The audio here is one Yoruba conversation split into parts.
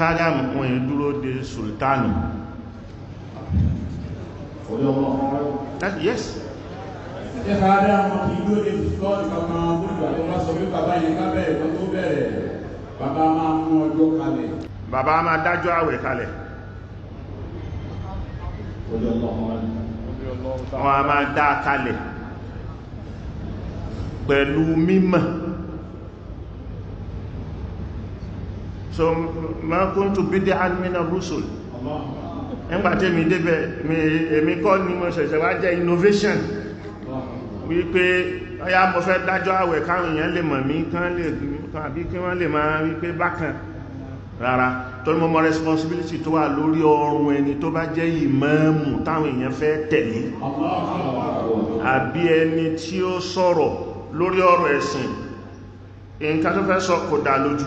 Kádàmù wọn yìí dúró de sultanu. Yes. Ṣé Kádàmù kì í dúró de sultanu kankan gbogbo àti wọ́n sọ pé bàbá yẹn ká bẹ̀rẹ̀ kan tó bẹ̀rẹ̀, bàbá máa mú ọjọ́ kalẹ̀. Bàbá máa dájọ́ àwẹ̀ kalẹ̀. Wọ́n a máa dá kalẹ̀ pẹ̀lú mímọ̀. So ma kuntu bid'an mina rusul. Nígbàtí èmi débẹ̀, èmi kọ́ ni mo ṣẹ̀ṣẹ̀ wá jẹ́ innovation wípé ọya mo fẹ́ dájọ́ àwẹ̀ káwọn èèyàn lè mọ̀ mí, kán lè àbí kí wọ́n lè máa wípé bákan. Rárá, torí mo mọ̀ responsibility tó wà lórí ọrùn ẹni tó bá jẹ́ ìmáàmù táwọn èèyàn fẹ́ tẹ̀lé, àbí ẹni tí ó sọ̀rọ̀ lórí ọ̀rọ̀ ẹ̀sìn, nǹkan tó fẹ́ sọ kò dá lójú.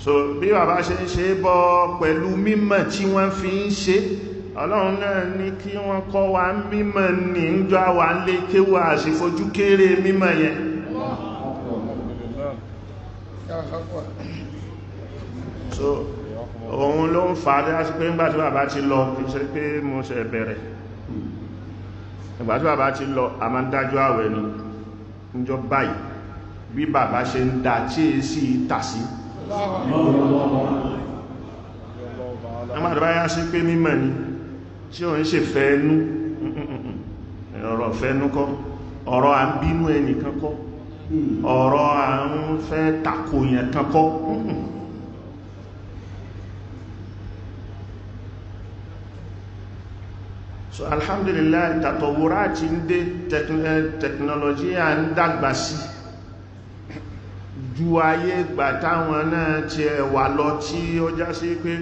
So bí bàbá ṣe ń ṣe bọ́ pẹ̀lú mímọ̀ tí wọ́n fi ń ṣe, Ọlọ́run náà ní kí wọ́n kọ́ wa mímọ̀ ní ń jọ wà lé kéwà sí fojú kéré mímọ̀ yẹn. So òun ló ń fa dá sí pé nígbàtí bàbá ti lọ, kì í ṣe pé mo ṣe bẹ̀rẹ̀. Nígbàtí bàbá ti lọ, a máa ń dájú àwẹ̀ ni níjọ́ báyìí bí bàbá ṣe ń dá tí è sí tà sí. Nígbàtí bá yá sí pé mímọ̀ ni tí ó ń ṣe fẹ́ẹ̀nú, ọ̀rọ̀ fẹ́ẹ̀nú kọ́, ọ̀rọ̀ à ń bínú ẹnìkan kọ́, ọ̀rọ̀ à ń fẹ́ tako yẹn kan kọ́. So alhamdulillah, tàtọ̀wòrá ti ń dé, technology à ń dàgbà sí ju ayé ìgbà táwọn náà ti ẹ̀wà lọ, tí ó já sí pé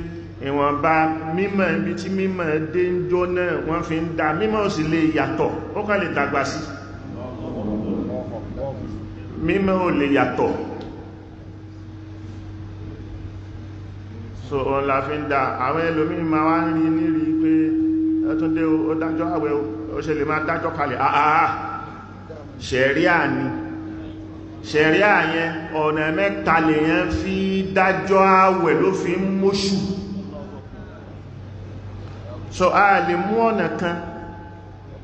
ìwọ̀nba mímọ̀ ibi tí mímọ̀ dé ń jọ náà wọ́n fi ń dá mímọ̀ sì lè yàtọ̀, ó kàn lè dàgbà sí, mímọ̀ ò lè yàtọ̀. So òun la fi ń dá àwọn ẹlòmíì máa wá ń rí nírí pé ẹtúndé ó dájọ́ àwẹ̀, ó ṣe lè máa dájọ́ kalẹ̀. Àà, ṣẹ̀ríà ni, ṣẹ̀ríà yẹn ọ̀nà mẹ́ta lèyàn fi dájọ́ àwẹ̀ ló fi ń móṣù. So a lè mú ọ̀nà kan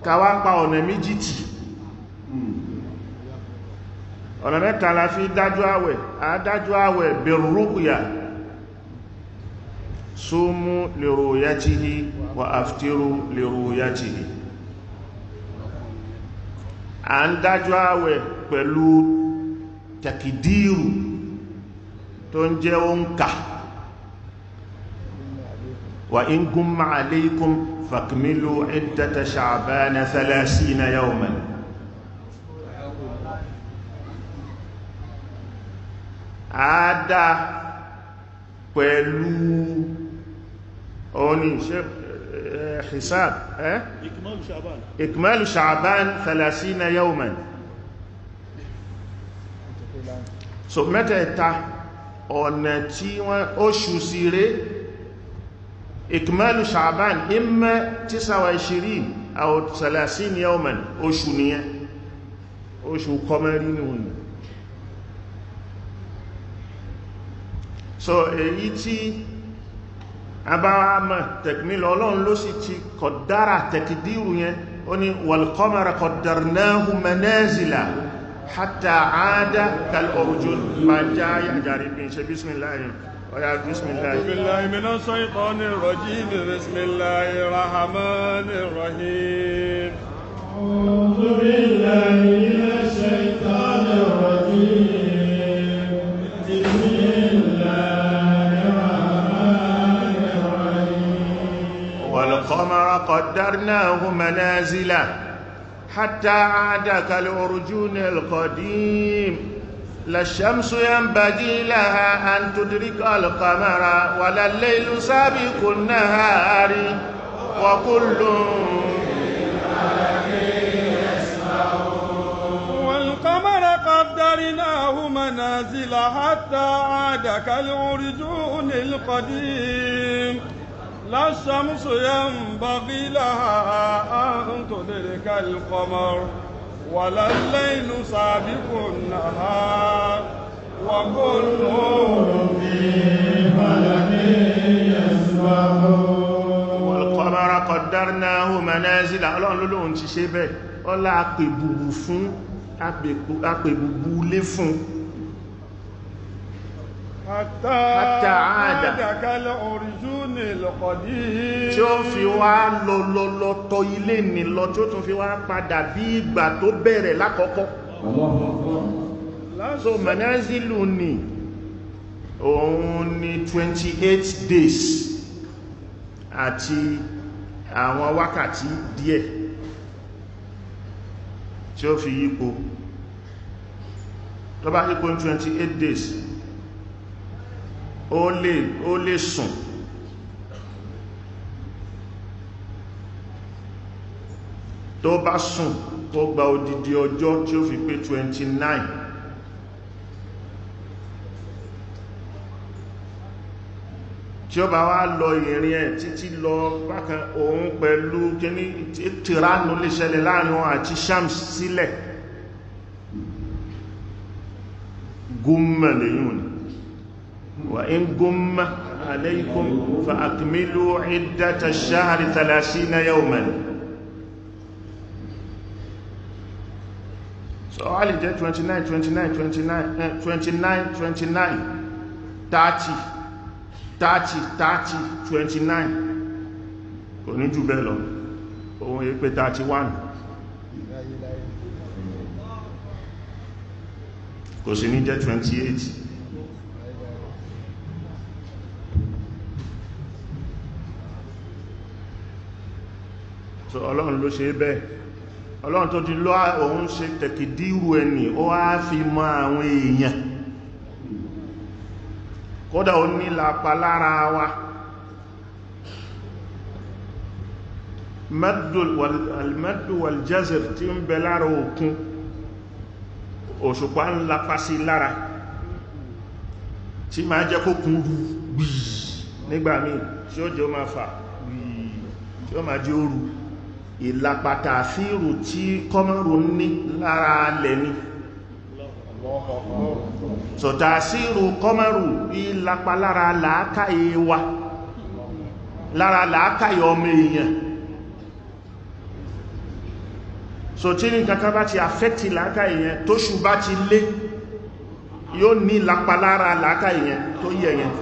ká wá pa ọ̀nà méjì tì. Ọ̀nà mẹ́ta la fi dájọ́ àwẹ̀. A dájọ́ àwẹ̀ birru'ya, sumu li ru'yatihi wa aftiru li ru'yatihi. A ń dájọ́ àwẹ̀ pẹ̀lú tẹ̀kìdírù tó ń jẹ́ òǹkà. Wa in gumma alaykum fakmilu iddata sha'bana 30 yawman. A dá pẹ̀lú òní ṣe hisab, ikmalu sha'ban 30 yawman. So mẹ́tẹ̀ẹ̀ta ọ̀nà tí wọ́n oṣù sí rẹ̀, ikmalu sha'ban imma 29 aw 30 yawman, oṣù nìyẹn, oṣù kọmọrí ní òní. So èyí tí a bá wá mọ̀ tẹ̀kmílọ̀, Ọlọ́run ló sì ti kọ̀dára tẹ̀kìdírù yẹn, ó ní wal qamara qaddarnahu manazila hatta aada kal urjun. Ma já yàjáre bí n ṣe bismillah. Ọya bismillah. A'udhu billahi minash shaytanir rajim. Bismillahir rahmanir rahim. A'udhu billahi minash shaytanir rajim. Bismillahir rahmanir rahim. Wal qamara qaddarnahu manazila hatta aada kal urjunil qadim. La shamsu yanbaghi laha an tudrika al-qamara wa la al-laylu sabiqu an-nahari wa kullun wal qamara qaddarnahu manazila hatta 'ada kal-urjunil qadim. La shamsu yanbaghi laha an tudrika al-qamara ولا الليل سابق النهار وكل في فلك يسبحون. Wal-qamara qaddarnahu manazila. Ọlọ́run ló lóhun ti ṣe bẹ́ẹ̀. Ọlá apèbùbù fún, apèbùbù lé fún. حتى حتى عاد. عاد كالعرجون القديم. Tí ó fi wá lọ lọ lọ tọ ilé ní lọ, tí ó tún fi wá padà bí ìgbà tó bẹ̀rẹ̀ lákọ̀ọ́kọ́. So manazilu ni òun ni 28 days àti àwọn wákàtí díẹ̀ tí ó fi yípo. Tó bá yípo ní 28 days, ó lè sùn. Tó bá sùn, kó gba odidi ọjọ́ tí ó fi pé 29. Tí ó bá wá lọ ìrìn ẹ̀ títí lọ bákan, òun pẹ̀lú kíní tìránù lè ṣẹlẹ̀ láàrin wọn àti Shams sílẹ̀. Gúnmà lèyìn ni wà ń gúnmà alaykum fa akmilu iddata ash-shahri thalathina yawman. So a lè jẹ́ 29 29 29 29 29 30 30 30 29, kò ní jù bẹ́ẹ̀ lọ. Òun yí pé 31, kò sí ní jẹ́ 28. So Ọlọ́run ló ṣe bẹ́ẹ̀. Ọlọ́run tó ti lọ òun ṣe tẹ̀kìdírù ẹni, ó wá fi mọ àwọn èèyàn. Kódà ó ní lápa lára wa. Al-maddu wal-jazr tí ń bẹ lára òkun, òṣùpá ń lapa sí lára, tí máa jẹ́ kó kún rú gbìí nígbà míì, tí ó jẹ́ ó máa fà gbìí, tí ó máa jẹ́ ó rú. Ìlapa tàfíìrù tí kọ́mọ̀rù ní lára alẹ̀ ni. So tàṣírù kọ́mọ̀rù ìlapa lára làákàyè wa, lára làákàyè ọmọ èèyàn. So tí ní kankan bá ti affect làákàyè yẹn, tó ṣù bá ti lé, yóò ní ìlapa lára làákàyè yẹn tó yẹ yẹn.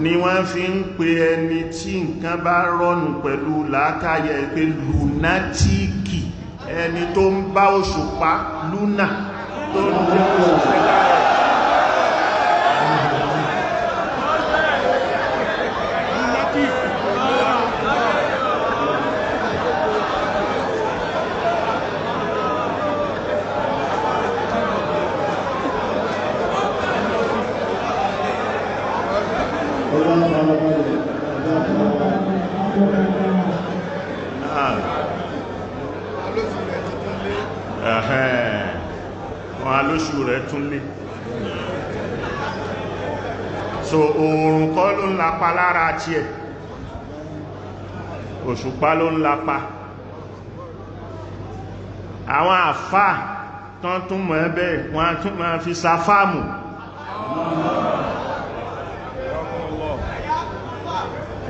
Ni wọ́n fi ń pe ẹni tí nǹkan bá rọ́nù pẹ̀lú làákàyè pé lunatiki, ẹni tó ń bá òṣùpá lúnà tó ń jẹ́ òṣùpá lára. Wọn alóṣù rẹ̀ tún lé. So oòrùn kọ́ ló ń lapa lára tí ẹ̀, òṣùpá ló ń lapa. Àwọn àfáà tán tún mọ̀ ẹ́ wọ́n tún máa fi safáàmù.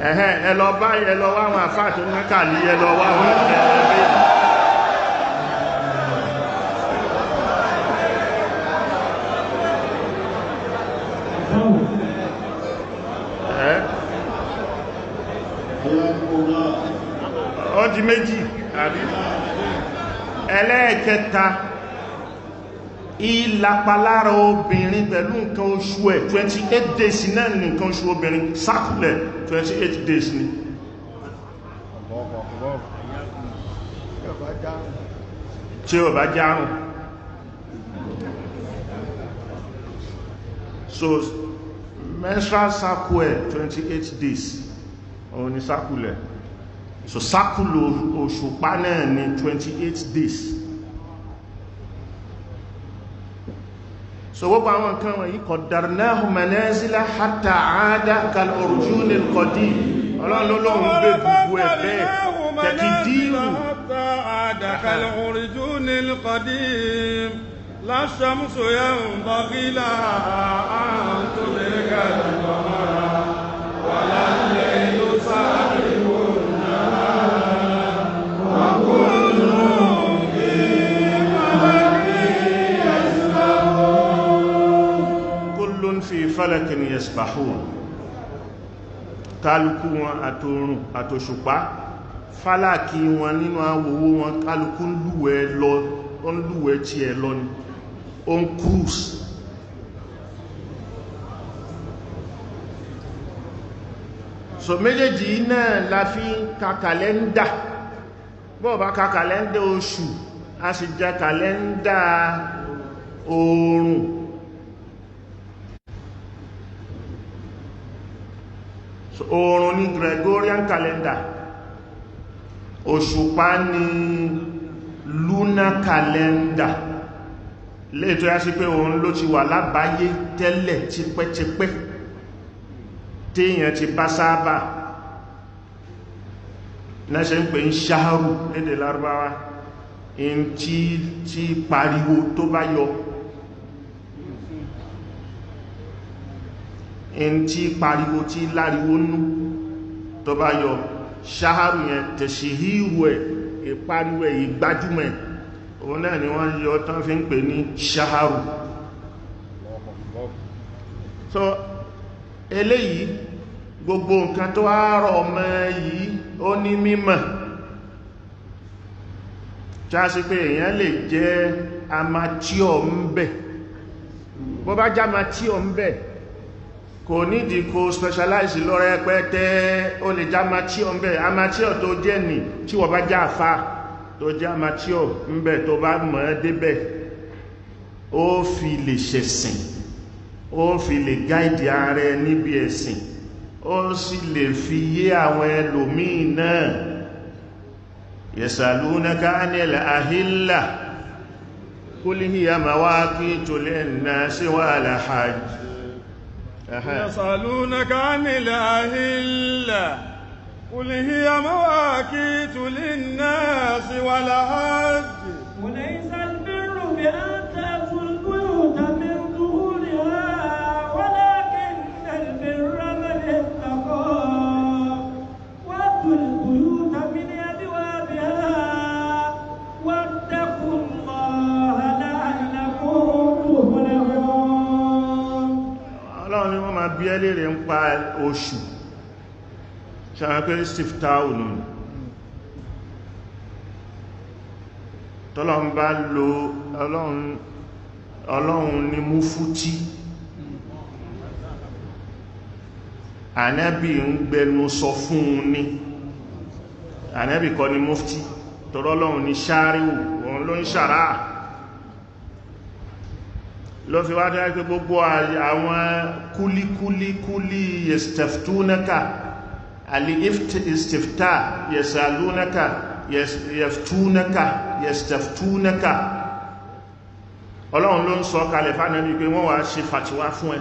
Ẹ̀hẹ́n, ẹ lọ bá, ẹ lọ wá àwọn àfáà tó ní kàlí, ẹ lọ wá àwọn ẹ̀rẹ́. Ó di méjì àbí? Ẹlẹ́ẹ̀kẹta, ìlapa lára obìnrin pẹ̀lú nǹkan oṣù ẹ̀ 28 days náà ní nǹkan oṣù obìnrin sákùlẹ̀ 28 days ni. Tí ó bá járùn. So menstrual cycle ẹ̀ 28 days òun ni sákùlẹ̀. So sákùlù òṣùpá náà ni 28 days. So gbogbo àwọn nǹkan wọ̀nyí qaddarnahu manazila hatta aada kal-urjunil qadim. Ọlọ́run ló lóhun gbé gbogbo ẹ̀ bẹ́ẹ̀ tẹ̀kìdírù. Hatta aada kal-urjunil qadim. لا الشمس ينبغي لها أن تدرك القمر ولا الليل سابق النهار وكل في فلك يسبحون. Kullun fi falakin yasbahun. Kálukú wọn àtòrùn àtòṣùpá, fálàkì wọn nínú àwòwò wọn, kálukú ń lúwẹ̀ lọ, ó ń lúwẹ̀ tí ẹ lọ ni, ó ń cruise. So méjèèjì náà la fi ń ka kàlẹ́ndà. Bọ́ọ̀ bá ka kàlẹ́ndà oṣù, a sì jẹ kàlẹ́ndà oòrùn. So oòrùn ní Gregorian calendar, òṣùpá ní lunar calendar, léètò yá sí pé òun ló ti wà lábáyé tẹ́lẹ̀ tipẹ́tipẹ́ téèyàn ti bá sáábà náà ṣe ń pè ń ṣáàrù lédè Lárúbáwá, in tí tí pariwo tó bá yọ, in tí pariwo tí láriwo nú tó bá yọ, ṣáàrù yẹn tẹ̀ṣìhíhù ẹ̀, ìpariwo ẹ̀, ìgbájúmọ̀ ẹ̀, òun náà ni wọ́n yọ tán fi ń pè ní ṣáàrù. So eléyìí gbogbo nǹkan tó àárọ̀ ọmọ yìí ó ní mímọ̀, tí a sì pé èèyàn lè jẹ́ amateur ń bẹ̀. Bó bá jẹ́ amateur ń bẹ̀, kò nídìí kó specialize lọ́rẹ́ pẹ́tẹ́, ó lè jẹ́ amateur ń bẹ̀. Amateur tó jẹ́ nì tí wọ́n bá jẹ́ àfá tó jẹ́ amateur ń bẹ̀, tó bá mọ̀ ẹ́ débẹ̀, ó fi lè ṣẹ̀sìn, ó fi lè gáìdì ààrẹ níbi ẹ̀sìn, ó sì lè fi yé àwọn ẹlòmíì náà. Yasalunaka anil ahilla qul hiya mawaqitu linnasi wal hajj. Yasalunaka anil ahilla qul hiya mawaqitu linnasi wal hajj. Walaysa albirru bi an ta'tul buyuta min zuhuriha walakinna albirra man ittaqa wa'tul buyuta min abwabiha wattaqullaha la'allakum tuflihun. Ọlọ́run ni wọ́n máa bí ẹ léèrè ń pa oṣù, ṣàwọn pé stiftahu nù tọ́lọ́run bá lo ọlọ́run ni múfútí, ànábì ń gbẹnu sọ fún un ní, ànábì kọ́ ni múfútí, tọ́lọ́run ni ṣáríwù, òun ló ń ṣàrá ló fi wá dáa pé gbogbo àwọn kúlíkúlíkúlí yestaftunaka al-istifta yasalunaka yaftunaka yastaftunaka, ọlọ́run ló ń sọ kalẹ̀ fánàbí pé wọ́n wá ṣe fàtíwá fún ẹ,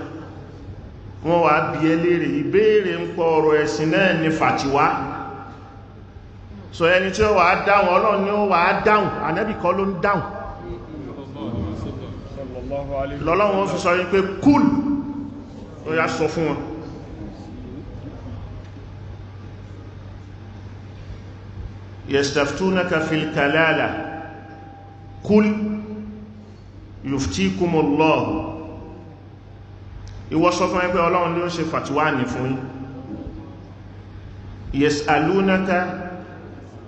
wọ́n wá bi ẹ́ léèrè ìbéèrè ń pọ̀ ọ̀rọ̀ ẹ̀sìn náà ni fàtíwá. So ẹni tí ó wà dáhùn, ọlọ́run ni ó wà dáhùn, ànábì kọ́ ló ń dáhùn. Lọ́lọ́run ó fi sọ wípé kúl, ó yá sọ fún wọn. Yastaftunaka fil kalala kúl yuftikumullahu. Ìwọ sọ fún ẹgbẹ́ ọlọ́run ni ó ṣe fàtíwá ní fún yín. Yas'alunaka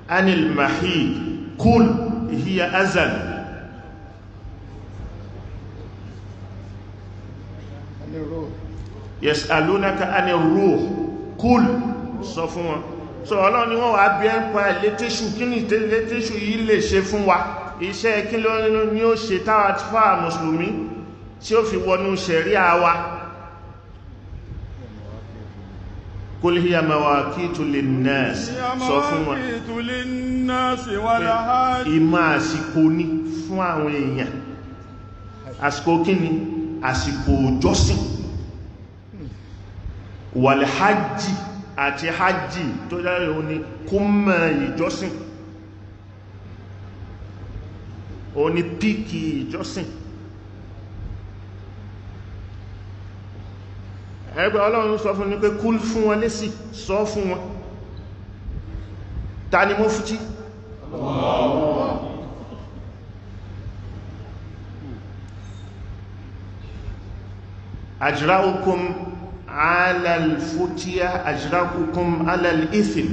anil mahid kúl hiya azal. Yas'alunaka anir ruh kúl, sọ fún wọn. So ọlọ́run ni wọ́n wà bí ẹ́ ń pa létíṣù, kí ní létíṣù yìí lè ṣe fún wa, iṣẹ́ kí ló ní ó ṣe táwà fáà mùsùlùmí tí ó fi wọnú ṣẹ̀ríà wa. Kul hiya mawaqitu linnas, sọ fún wọn ìmọ̀ àsìkò ní fún àwọn èèyàn. Àsìkò kí ni? Àsìkò ìjọsìn, wal hajji àti hajji tó járe o ní kúmọ̀ ìjọsìn, o ní píkì ìjọsìn. Ẹgbẹ́ Ọlọ́run sọ fún ní pé kúl fún wọn lésì, sọ fún wọn. Ta ni mufti? Ajra'ukum ala al-futiya ajra'ukum ala al-ithm.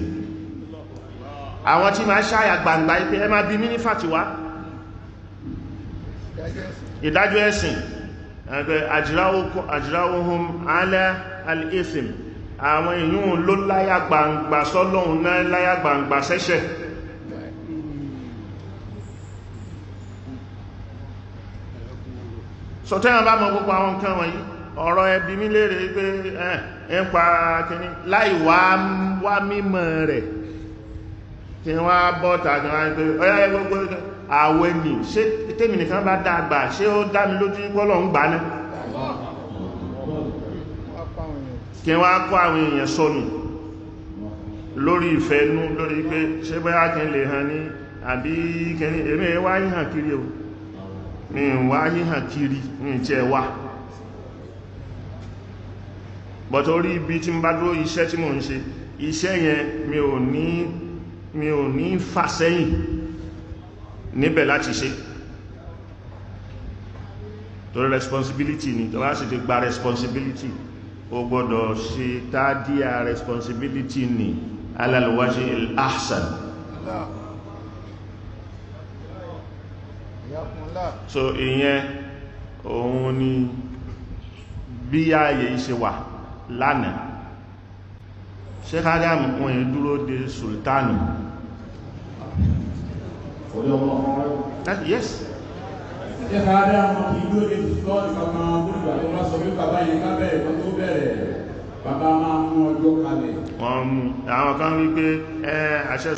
Àwọn tí máa ṣáyà gbangba ipé ẹ máa bí mí ní fàtíwá ìdájọ́ ẹ̀sìn, ẹgbẹ́ ajra'uhum ala al-ithm, àwọn èyún ló láyà gbangba sọ́lọ́hun náà láyà gbangba sẹ́ṣẹ̀. So tẹ́wọ̀n bá mọ gbogbo àwọn nǹkan wọ̀nyí, ọ̀rọ̀ ẹbí mi léèrè pé ẹ̀ ń pa kíní láì wá mímọ̀ rẹ̀ kí wọ́n á bọ́ tàbí wọ́n á pé ọyá gbogbo àwẹ̀ nì, ṣé tèmi nìkan bá dá àgbà, ṣé ó dá mi lójú pọ́lọ̀ ń gbà náà? Kí wọ́n á kó àwọn èèyàn sọnù lórí ìfẹ́nú, lórí pé ṣé bóyá kí n lè hàn ní àbí kíní. Èmi wá hàn kiri o, mi wá hàn kiri, mi tiẹ̀ wá, but orí ibi tí mo bá dúró, iṣẹ́ tí mo ń ṣe, iṣẹ́ yẹn mi ò ní fà sẹ́yìn níbẹ̀ láti ṣe, torí responsibility ni. Tó bá sì ti gba responsibility, o gbọ́dọ̀ ṣe tádíà responsibility ni ala al-wajhi al-ahsan. So ìyẹn òun ni bí ààyè ṣe wà lánàá. Sheikh Adam wọn yìí dúró de sultanu. Yes. Sheikh Adam kì í dúró de sultanu kankan gbogbo àti wọn sọ pé bàbá yẹn ká bẹ̀rẹ̀ kan tó bẹ̀rẹ̀, bàbá máa mú ọjọ́ kalẹ̀. Wọ́n mú àwọn kan wípé àṣẹ